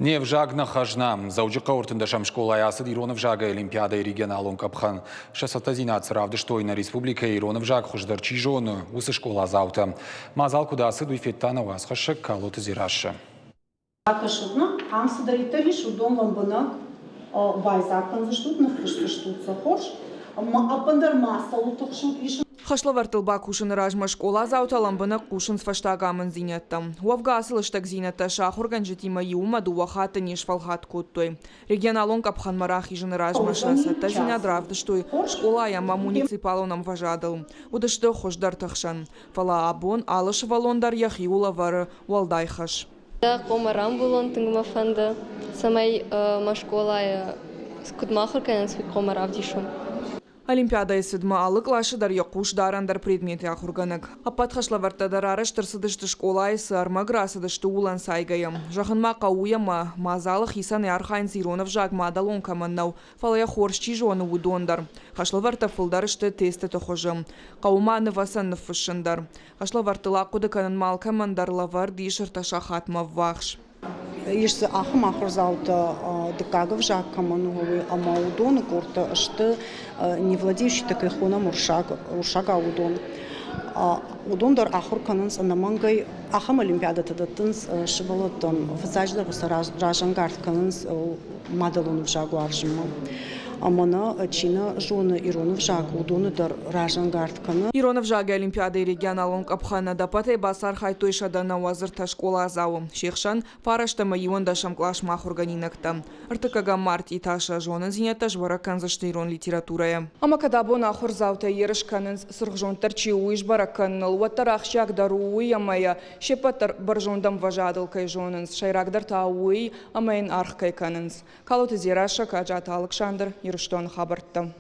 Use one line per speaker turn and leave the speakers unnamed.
Не взаг нӕ хӕзна. Дзӕуджыхъӕуы ӕртындӕсӕм скъолайы ацыд ирон ӕвзагӕй олимпиадӕйы регионалон къӕпхӕн. Сӕ цӕттӕдзинад цы равдыстой нӕ республикӕйы ирон ӕвзаг хуыздӕр чи зоны, уыцы скъоладзаутӕ. Мадзал куыд ацыд, уый федта нӕ уацхӕссӕг Калоты Дзерассӕ.
Бакӕсут ма, ам цыдӕриддӕр ис, уыдон лӕмбынӕг байдзаг кӕндзыстут, ныффысдзыстут сӕ хорз. Ӕппындӕр ма цӕуыл тыхсут, ис
Хӕслӕвӕрдтыл бакусыны размӕ скъоладзаутӕ лӕмбынӕг хъусынц фӕстаг амынддзинӕдтӕм. Уӕвгӕ ацы лыстӕгдзинӕдтӕ сӕ ахуыргӕнджытимӕ иумӕ дыууӕ хатты не сфӕлхатт кодтой. Регионалон къӕпхӕнмӕ рахизыны размӕ сӕ цӕттӕдзинад равдыстой скъолайы ӕмӕ муниципалон ӕмвӕзадыл. Уыдысты хуыздӕрты хсӕн. Фӕлӕ абон алы сывӕллон дӕр йӕхиуыл ӕвӕры уӕлдай хӕс.
Хъуамӕ рамбулон, тынг мӕ фӕнды, цӕмӕй мӕ скъолайы куыд ма ахуыр кӕнынц, уый хъуамӕ равдисон.
Олимпиадӕйы цыдмӕ алы къласы дӕр йӕ хъус дары ӕндӕр предметы ахуыргӕнӕг. Ӕппӕт хӕслӕвӕрдтӕ дӕр арӕзт ӕрцыдысты скъолайы цы ӕрмӕг рацыдысты, ууыл ӕнцайгӕйӕ. Зӕгъын ма хъӕуы уый ӕмӕ мадзалы хицӕнӕй архайынц ирон ӕвзаг мадӕлон кӕмӕн нӕу, фӕлӕ йӕ хорз чи зоны, уыдон дӕр. Хӕслӕвӕрдтӕ фылдӕр сты тестыты хуызы. Хъӕуы ма нывӕцӕн ныффыссын дӕр. Хӕслӕвӕрдтыл ахъуыды кӕнынмӕ алкӕмӕн дӕр лӕвӕрд ис ӕртӕ сахатмӕ ӕввахс.
Ис дзы ахӕм ахуырдзаутӕ, дыккаг ӕвзаг кӕмӕн у, уый, ӕмӕ уыдоны къордтӕ сты не владеющие кӕй хонӕм уырыссаг, уырыссагау уыдон. Уыдон дӕр ахуыр кӕнынц ӕнӕмӕнгӕй ахӕм олимпиадӕтӕ дӕттынц сывӕллӕттӕн, фыццаджыдӕр сӕ разӕнгард кӕнынц мадӕлон ӕвзаг уарзынмӕ. Ӕмӕ нӕ чи нӕ зоны ирон ӕвзаг, уыдоны дӕр разӕнгард кӕны.
Ирон ӕвзагӕй олимпиадӕйы регионалон къӕпхӕны ӕдӕппӕтӕй бацархайдтой 193 скъоладзауы. Се хсӕн фараст ӕмӕ иуӕндӕсӕм къласмӕ ахуыргӕнинӕгтӕ. Ӕртыккӕгӕм мартъи та сӕ зонындзинӕдтӕ сбӕрӕг кӕндзысты ирон литературӕйӕ. Ӕмӕ кӕд абон ахуырдзаутӕ ерыс кӕнынц, цыргъзонддӕр чи у, уый сбӕрӕг кӕныныл, уӕддӕр ахсджиагдӕр у уый, ӕмӕ йӕ се ппӕт дӕр бӕрзонд ӕмвӕзадыл кӕй зонынц, сӕйрагдӕр та уый, ӕмӕ йын аргъ кӕй кӕнынц. Калоты Дзерассӕ, Каджаты Алыксандр, Ирыстоны хабӕрттӕ.